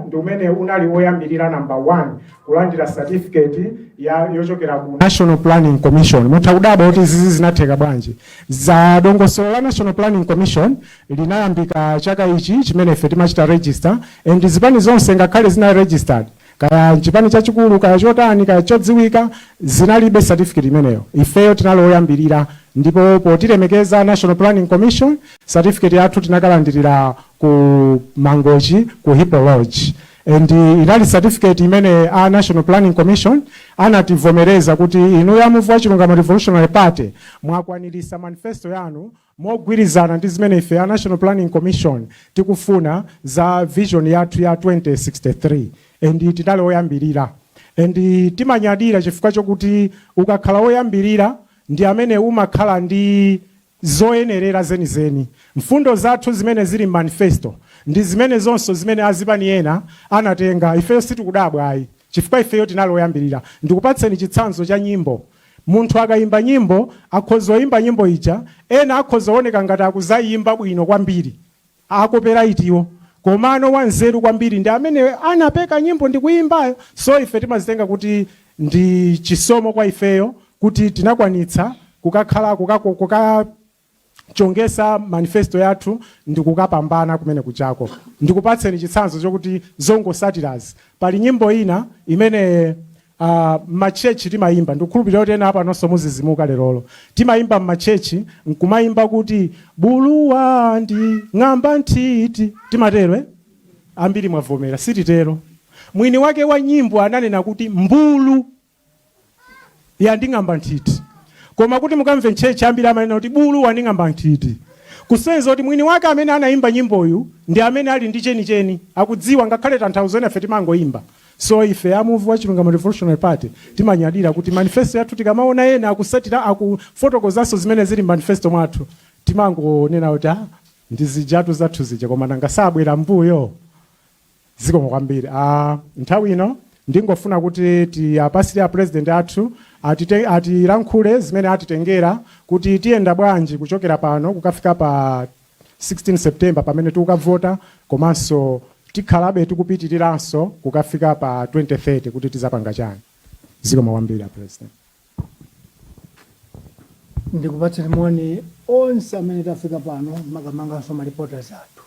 Chilungamo ndi umene unali woyambirira, number 1 kulandira certificate ya yochokera ku National Planning Commission. Mutha kudabwa kuti izizi zinatheka bwanji. Za dongosolo la National Planning Commission linayambika chaka ichi chimene ife timachita register, and zipani zonse, ngakhale zina registered, kaya chipani chachikulu, kaya chotani, kaya chodziwika, zinalibe certificate imeneyo. Ifeyo tinali oyambirira, ndipo potilemekeza National Planning Commission, certificate yathu tinakalandirira ku Mangochi, ku Hippo Lodge, and inali certificate imene a National Planning Commission anativomereza kuti inu ya Muvi wa Chilungamo Revolutionary Party mwakwanirisa manifesto yanu mogwirizana ndi zimene ife a National Planning Commission tikufuna za vision yathu ya 2063, and tinali oyambirira, and timanyadira chifukwa chokuti ukakhala woyambirira ndi amene umakhala ndi zoyenerera zenizeni. Mfundo zathu zimene zili manifesto ndi zimene zonso zimene azipani ena anatenga. Ifeyo sitikudabwa ayi, chifukwa ifeyo tinali oyambirira. Ndikupatseni chitsanzo cha nyimbo. Munthu akayimba nyimbo, akhoza oyimba nyimbo ija, ena akhoza oneka ngati akuzayimba bwino kwambiri, a copyright-wo, komano wanzeru kwambiri ndi amene anapeka nyimbo ndi kuyimbayo. So ife timazitenga kuti ndi chisomo kwa ifeyo kuti tinakwanitsa kukakhala kukachongesa manifesto yathu ndi kukapambana kumene kuchako. Ndikupatseni chitsanzo chokuti zongosatirazi, pali nyimbo ina imene m'ma church timayimba. Ndikukhulupirira kuti ena apa nonso muzizimuka lerolo. Timayimba m'ma church nkumayimba kuti "Bulu wandi ng'amba nthiti". Timatero, eh? Ambiri mwavomera, sititero. Mwini wake wa nyimbo ananena kuti "Mbulu yanding'amba nthiti", koma kuti mukamve m'church, ambiri amanena kuti "Bulu wanding'amba nthiti", kusonyeza kuti mwini wake amene anayimba nyimboyu ndi amene ali ndi chenicheni, akudziwa ngakhale tanthauzo. Ena ife timangoyimba. So ife amuvi wa Chilungamo Revolutionary Party timanyadira kuti manifesto yathu, tikamaona ena akusatira, akufotokozanso zimene zili manifesto mwathu, timangonena kuti ah, ndi zijatu zathu zija, koma nanga sabwera mbuyo. Zikomo kwambiri. Nthawi ino ndingofuna kuti tiyapasire a president athu atilankhule zimene atitengera kuti tiyenda bwanji kuchokera pano kukafika pa 16 September pamene tikukavota, komanso tikhalabe tikupitiriranso kukafika pa 2030 kuti tizapanga chani. Zikomo kwambiri, a president. Ndikupatseni moni onse amene tafika pano, makamakanso ma reporters athu,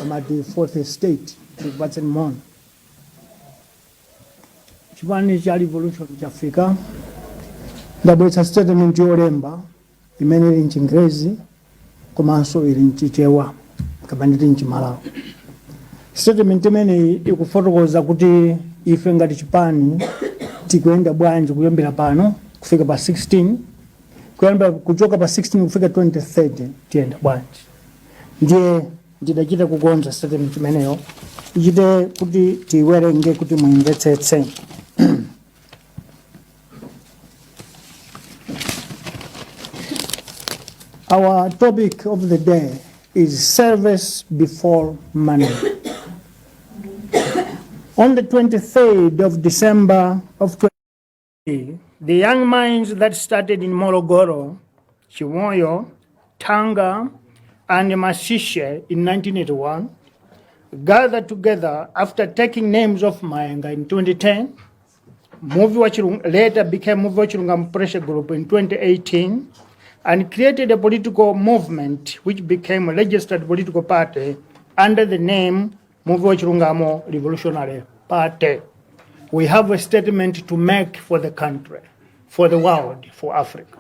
amati fourth estate. Ndikupatseni moni. Chipani cha Revolution chafika. Ndabweretsa statement yolemba imene ili mchingerezi komanso ili mchichewa, kapena nditi mchimalawi. Statement imeneyi ikufotokoza kuti ife ngati chipani tikuyenda bwanji kuyambira pano kufika pa 16, kuyamba kuchoka pa 16 kufika 2030 tiyenda bwanji. Ndiye ndidachita kukonza statement imeneyo ichite kuti tiwerenge kuti muimvetsetse. Our topic of the day is service before money. On the 23rd of December of 20, the young minds that started in Morogoro, Chimoio, Tanga, and Mashishe in 1981 gathered together after taking names of Maenga in 2010. Muvi wa later became Muvi wa Chilungamo Pressure Group in 2018 and created a political movement which became a registered political party under the name Muvi wa Chilungamo Revolutionary Party. We have a statement to make for the country, for the world, for Africa.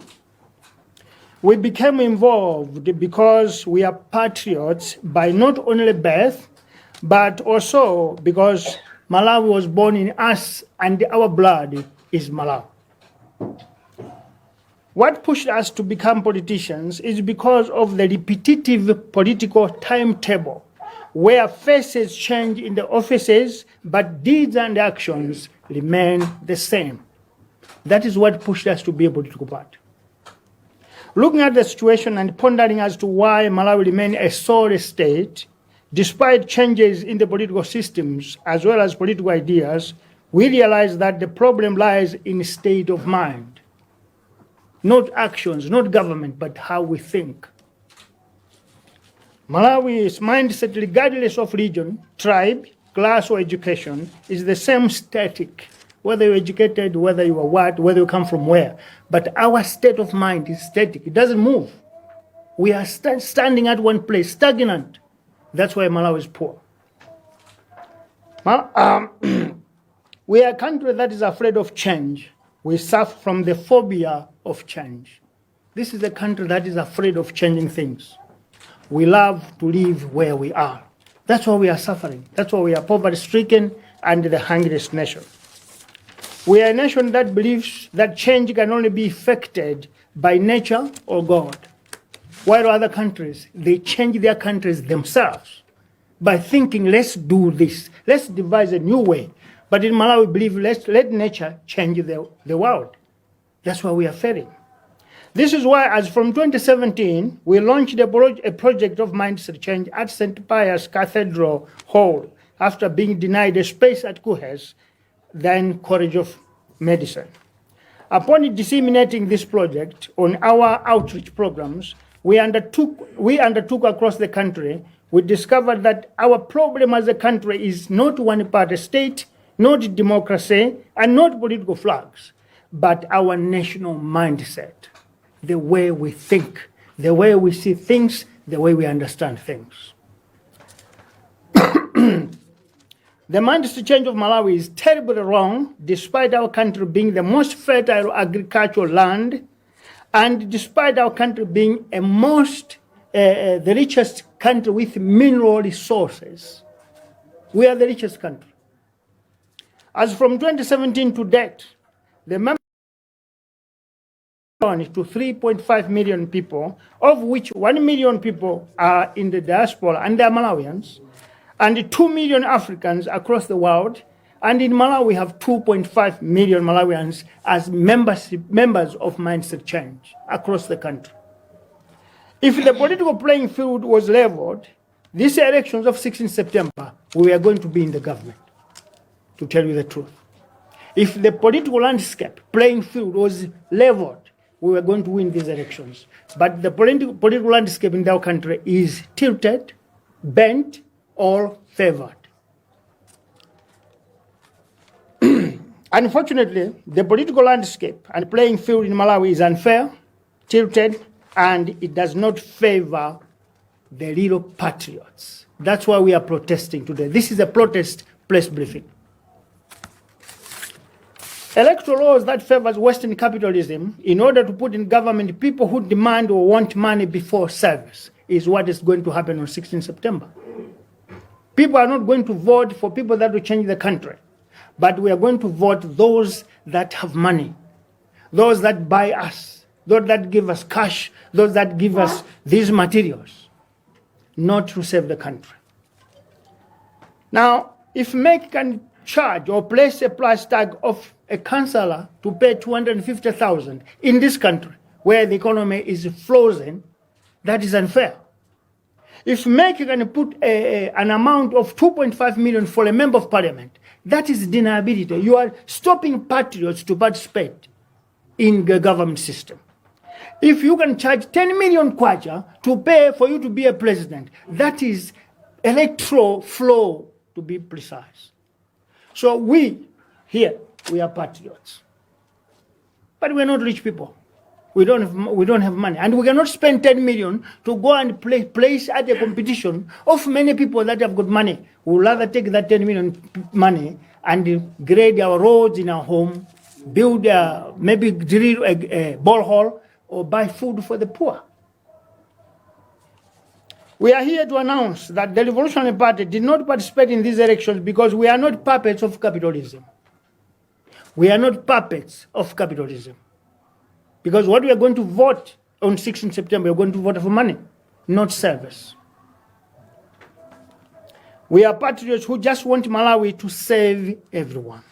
We became involved because we are patriots by not only birth, but also because Malawi was born in us and our blood is Malawi. What pushed us to become politicians is because of the repetitive political timetable where faces change in the offices, but deeds and actions remain the same. That is what pushed us to be a political party. Looking at the situation and pondering as to why Malawi remained a sorry state, despite changes in the political systems as well as political ideas, we realize that the problem lies in state of mind. Not actions, not government, but how we think. Malawi's mindset, regardless of region, tribe, class, or education is the same static, whether you're educated, whether you are what, whether you come from where. But our state of mind is static. It doesn't move. We are standing at one place, stagnant. That's why Malawi is poor. We are a country that is afraid of change. We suffer from the phobia of change. This is a country that is afraid of changing things. We love to live where we are. That's why we are suffering. That's why we are poverty stricken and the hungriest nation. We are a nation that believes that change can only be effected by nature or God. While other countries, they change their countries themselves by thinking, "Let's do this, let's devise a new way." But in Malawi, we believe, let's let nature change the world. That's why we are failing. This is why, as from 2017, we launched a project of mindset change at St. Pius Cathedral Hall after being denied a space at KUHeS, then College of Medicine. Upon disseminating this project on our outreach programs we undertook across the country, we discovered that our problem as a country is not one party state, not democracy, and not political flags, but our national mindset, the way we think, the way we see things, the way we understand things. The mindset change of Malawi is terribly wrong, despite our country being the most fertile agricultural land, and despite our country being a most the richest country with mineral resources. We are the richest country. As from 2017 to date, the member to 3.5 million people, of which 1 million people are in the diaspora and they are Malawians, and 2 million Africans across the world. And in Malawi, we have 2.5 million Malawians as members of Mindset Change across the country. If the political playing field was leveled, these elections of 16 September, we are going to be in the government, to tell you the truth. If the political landscape playing field was leveled, we were going to win these elections. But the political landscape in our country is tilted, bent, or favored. Unfortunately, the political landscape and playing field in Malawi is unfair, tilted, and it does not favor the little patriots. That's why we are protesting today. This is a protest press briefing. Electoral laws that favors Western capitalism in order to put in government people who demand or want money before service is what is going to happen on 16 September. People are not going to vote for people that will change the country, but we are going to vote those that have money, those that buy us, those that give us cash, those that give us these materials, not to save the country. Now, if MEC can charge or place a price tag of a councillor to pay 250,000 in this country where the economy is frozen, that is unfair. If MEC can put an amount of 2.5 million for a member of parliament, that is deniability. You are stopping patriots to participate in the government system. If you can charge 10 million kwacha to pay for you to be a president, that is electoral flow, to be precise. So we here, we are patriots. But we're not rich people. We don't have money. And we cannot spend 10 million to go and place at a competition of many people that have got money. We would rather take that 10 million money and grade our roads in our home, build, maybe drill a borehole, or buy food for the poor. We are here to announce that the Revolutionary Party did not participate in these elections because we are not puppets of capitalism. We are not puppets of capitalism. Because what we are going to vote on 16 September, we are going to vote for money, not service. We are patriots who just want Malawi to save everyone.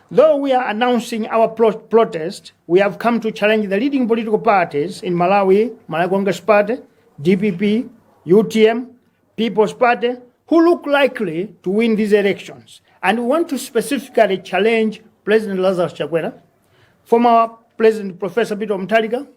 Though we are announcing our protest, we have come to challenge the leading political parties in Malawi, Malawi Congress Party, DPP, UTM, People's Party, who look likely to win these elections. And we want to specifically challenge President Lazarus Chakwera, former President Professor Peter Mutharika,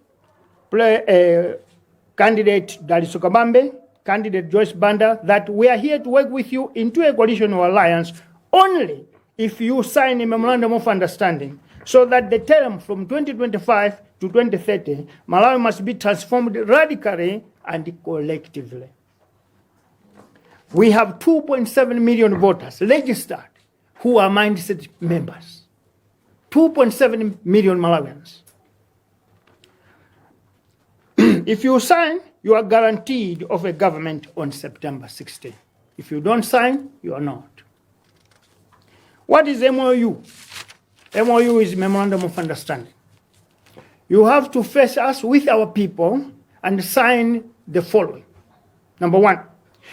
candidate Dalitso Kabambe, Candidate Joyce Banda, that we are here to work with you into a coalition or alliance only if you sign a memorandum of understanding so that the term from 2025 to 2030, Malawi must be transformed radically and collectively. We have 2.7 million voters registered who are mindset members. 2.7 million Malawians. If you sign, you are guaranteed of a government on September 16. If you don't sign, you are not. What is MOU? MOU is Memorandum of Understanding. You have to face us with our people and sign the following. Number one,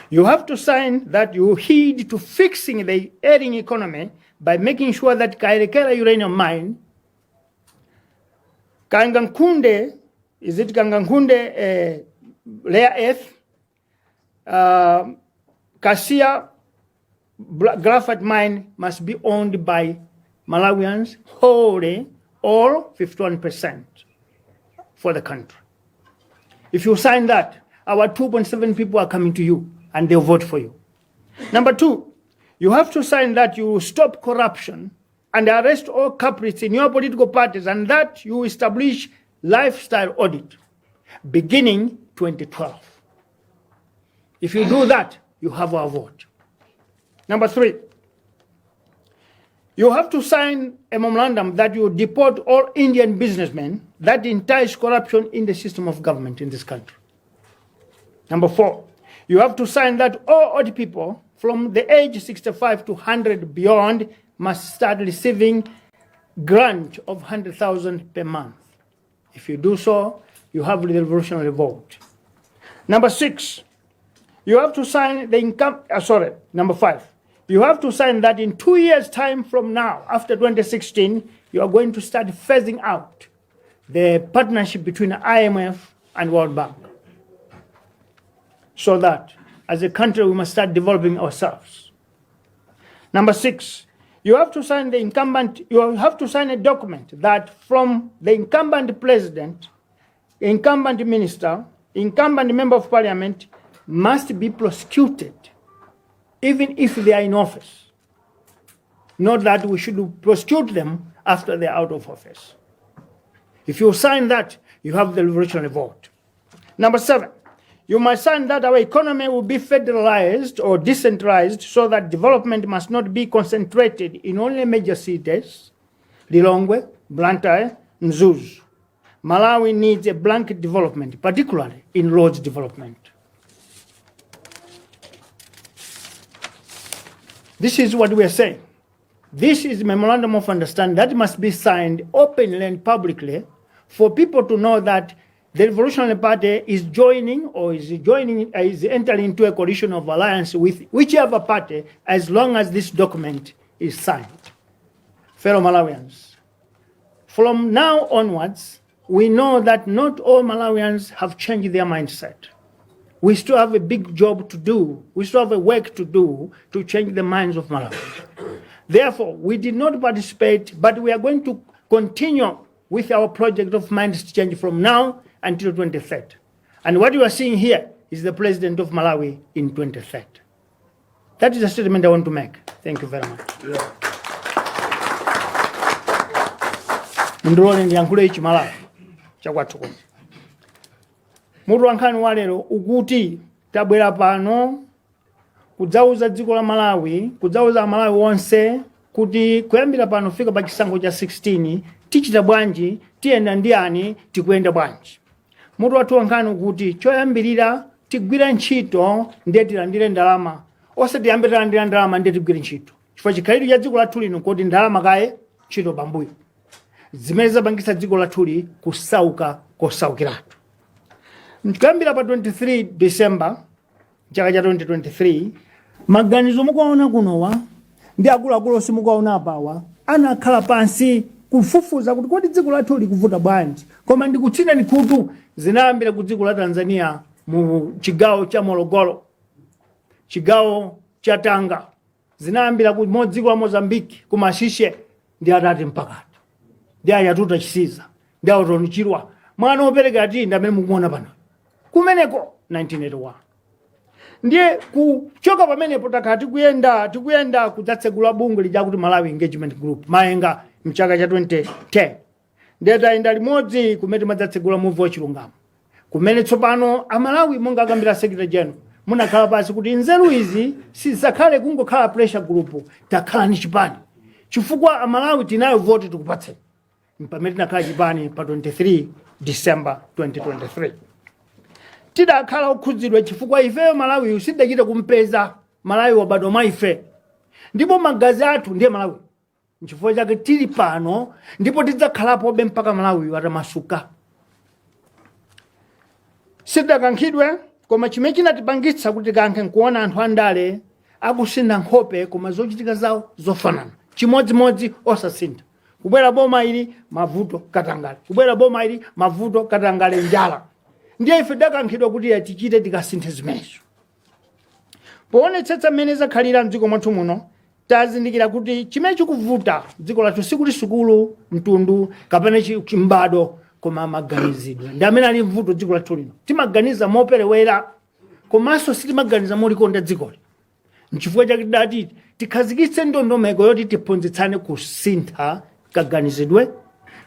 you have to sign that you heed to fixing the ailing economy by making sure that Kayelekera uranium mine, Kangankunde, is it Kangankunde rare earth, Kasiya graphite mine must be owned by Malawians wholly or 51% for the country. If you sign that, our 2.7 people are coming to you and they'll vote for you. Number two, you have to sign that you will stop corruption and arrest all culprits in your political parties and that you establish lifestyle audit beginning 2012. If you do that, you have our vote. Number three, you have to sign a memorandum that you deport all Indian businessmen that entice corruption in the system of government in this country. Number four, you have to sign that all old people from the age 65 to 100 beyond must start receiving grant of 100,000 per month. If you do so, you have the revolutionary vote. Number six, you have to sign the income, sorry, number five. You have to sign that in 2 years' time from now, after 2016, you are going to start phasing out the partnership between IMF and World Bank. So that as a country, we must start developing ourselves. Number six, you have to sign the incumbent, you have to sign a document that from the incumbent president, incumbent minister, incumbent member of parliament must be prosecuted, even if they are in office. Not that we should prosecute them after they are out of office. If you sign that, you have the revolutionary vote. Number seven, you must sign that our economy will be federalized or decentralized so that development must not be concentrated in only major cities, Lilongwe, Blantyre, Mzuzu. Malawi needs a blanket development, particularly in roads development. This is what we are saying. This is memorandum of understanding that must be signed openly and publicly for people to know that the Revolutionary Party is joining or is entering into a coalition of alliance with whichever party as long as this document is signed. Fellow Malawians, from now onwards, we know that not all Malawians have changed their mindset. We still have a big job to do. We still have a work to do to change the minds of Malawians. Therefore, we did not participate, but we are going to continue with our project of mind change from now until 2030. And what you are seeing here is the president of Malawi in 2030. That is a statement I want to make. Thank you very much. Mundilole ndiyankhule ichi Malawi chakwathu kuno. Mutu wa nkhani wa lero ukuti tabwera pano kudzauza dziko la Malawi, kudzauza Amalawi onse kuti kuyambira pano kufika pa chisankho cha 16 tichita bwanji, tiyenda ndi ani, tikuyenda bwanji. Mutu wathu wa nkhani ukuti choyambirira tigwire ntchito ndiye tilandire ndalama, osati tiyambe talandira ndalama ndiye tigwire ntchito, chifukwa chikhalidwe cha dziko lathu lino koti ndalama kaye, ntchito pambuyo, zimene zapangitsa dziko lathuli kusauka kosaukiratu. Kuyambira pa 23 December chaka cha 2023, maganizo mukuwaona kunowa ndi akuluakulu onse mukuwaona apawa anakhala pansi kufufuza kuti kodi dziko lathu likuvuta bwanji. Koma ndikutsinani khutu, zinayambira ku dziko la Tanzania mu chigawo cha Morogoro, chigawo cha Tanga, zinayambira ku dziko la Mozambique ku Mashishe ndi atati mpakati ndi ayatuta Chisiza ndi a Orton Chirwa, mwana wopereka ati ndi amene mukuona pano kumeneko 1981. Ndiye kuchoka pamenepo takhala tikuyenda, tikuyenda, kudzatsegula bungwe lija kuti Malawi Engagement Group, Maenga, mchaka cha 2010. Ndiye tayenda limodzi kumene timadzatsegula Muvi wa Chilungamo, kumene tsopano Amalawi, monga akambira Secretary General, munakhala pasi kuti nzeru izi sizakhale kungokhala pressure group, takhala ni chipani, chifukwa Amalawi tinayo voti, tikupatseni. Pamene tinakhala chipani pa 23 December 2023, tidakhala okhudzidwa chifukwa ifeyo Malawi sidachite kumpeza. Malawi wabadwa mwa ife, ndipo magazi athu ndiye Malawi. Nchifukwa chake tili pano, ndipo tidzakhalapobe mpaka Malawi atamasuka. Sidakankhidwe, koma chimene chinatipangitsa kuti tikankhe nkuona anthu andale akusintha nkhope, koma zochitika zawo zofanana chimodzimodzi, osasintha. Kubwera boma ili, mavuto, katangale. Kubwera boma ili, mavuto, katangale, njala. Ndiye ife tidakankhidwa kuti ya tichite, tikasinthe zimenezo. Poonetsetsa mmene zakhalira mdziko mwathu muno, tazindikira kuti chimene chikuvuta dziko lathu sikuti sukulu, mtundu kapena chimbado, koma maganizidwe ndi amene ali mvuto. Dziko lathu lino timaganiza moperewera, komanso sitimaganiza molikonda dzikoli. Nchifukwa chake tidati tikhazikitse ndondomeko yoti tiphunzitsane kusintha kaganizidwe,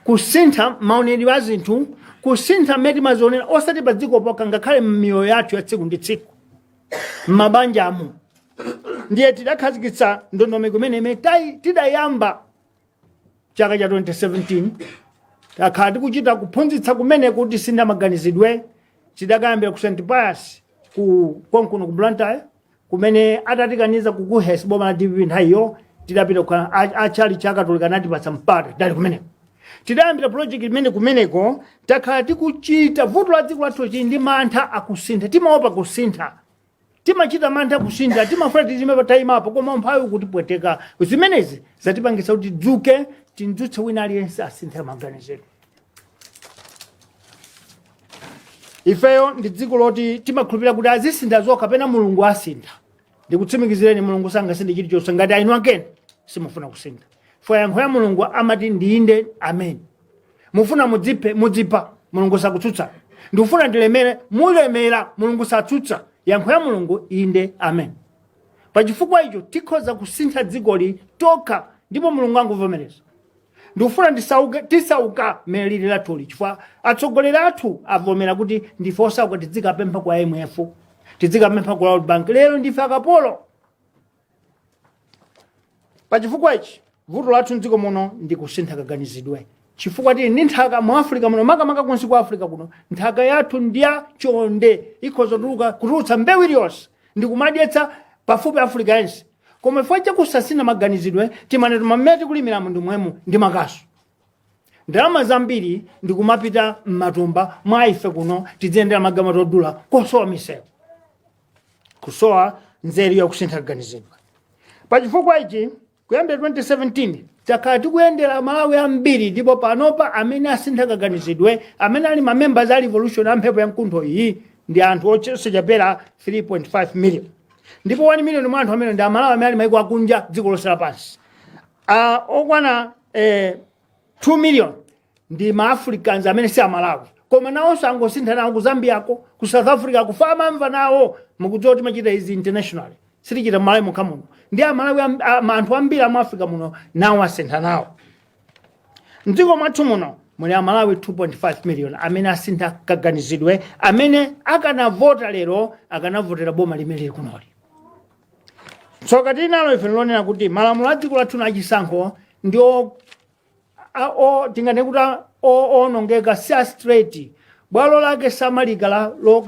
kusintha maonedwe a zinthu, kusintha mmene timazionera, osati pa dziko pokha, ngakhale m'miyoyo yathu ya tsiku ndi tsiku, m'mabanjamo. Ndiye tidakhazikitsa ndondomeko imene imene tidayamba chaka cha 2017. Takhala tikuchita kuphunzitsa kumene kuti sintha maganizidwe. Tidakayambira ku St Pius ku konkuno ku Blantyre, kumene atatikaniza ku KUHeS, boma la DPP nthawiyo, tidapita kukhala achali cha Katolika anatipatsa mpata, tidali kumeneko. Tidayambira project imene kumeneko takhala tikuchita. Vuto la dziko lathu chili ndi mantha akusintha. Timaopa kusintha, timachita mantha kusintha, timafuna tizime tayimapo, koma umphawi kutipweteka. Zimenezi zatipangitsa kuti tidzuke, tindzutse wina aliyense asinthe maganizidwe. Ifeyo ndi dziko loti timakhulupirira kuti azisintha zokha kapena Mulungu asintha. Ndikutsimikizireni, Mulungu sangasinthe chilichonse ngati inu akene simufuna kusintha. Fo yankho ya Mulungu amati ndiinde, amen. Mufuna mudziphe, mudzipha, Mulungu sakutsutsa. Ndikufuna ndilemere, mulemera, Mulungu satsutsa. Yankho ya Mulungu inde, amen. Pachifukwa icho tikhoza kusintha dzikoli tokha, ndipo Mulungu angovomereza. Ndikufuna ndisauke, tisauka mmene lili lathuli, chifukwa atsogoleri athu avomera kuti ndife osauka. Tidzikapempha ku IMF, tidzikapempha ku World Bank. Lero ndife akapolo. Pachifukwa ichi vuto lathu mdziko muno ndi kusintha kaganizidwe, chifukwa tili ndi nthaka mu Africa muno, makamaka kunsi kwa Africa kuno. Nthaka yathu ndiya chonde, ikhoza kutulutsa mbewu iliyonse ndi kumadyetsa pafupi Africa yense. Koma chifukwa chakusasintha maganizidwe, timanena mmene tikulimiramo ndi mwemu ndi makasu, ndalama zambiri ndikumapita m'matumba mwa ife kuno, tidziyendera magalimoto odula, kosowa misewu, kusowa nzeru yakusintha kaganizidwe. Pachifukwa ichi kuyambira 2017 takhala tikuyendera Malawi ambiri, ndipo panopa amene asintha kaganizidwe, amene ali mamembers a revolution a mphepo ya mkuntho iyi, ndi anthu osachepera 3.5 million, ndipo 1 million mwa anthu amene ndi Amalawi amene ali maiko akunja, dziko lonse lapansi. Okwana 2 million ndi ma Africans amene si Amalawi, koma nawonso angosintha nawo ku Zambiako, ku South Africa, kufa amamva nawo. Mukudziwa kuti timachita izi internationally, sitichita Mmalawi mokha muno. Ndi Amalawi anthu ambiri amu Africa muno nawo asintha nawo. Mdziko mwathu muno muli Amalawi 2.5 million amene asintha kaganizidwe, amene akanavota lero akanavotera boma limene lili kunoli. Tsoka tili nalo ife nilonena kuti malamulo a dziko lathu achisankho ndi tinganene kuti owonongeka, si a straight. Bwalo lake samalika la lo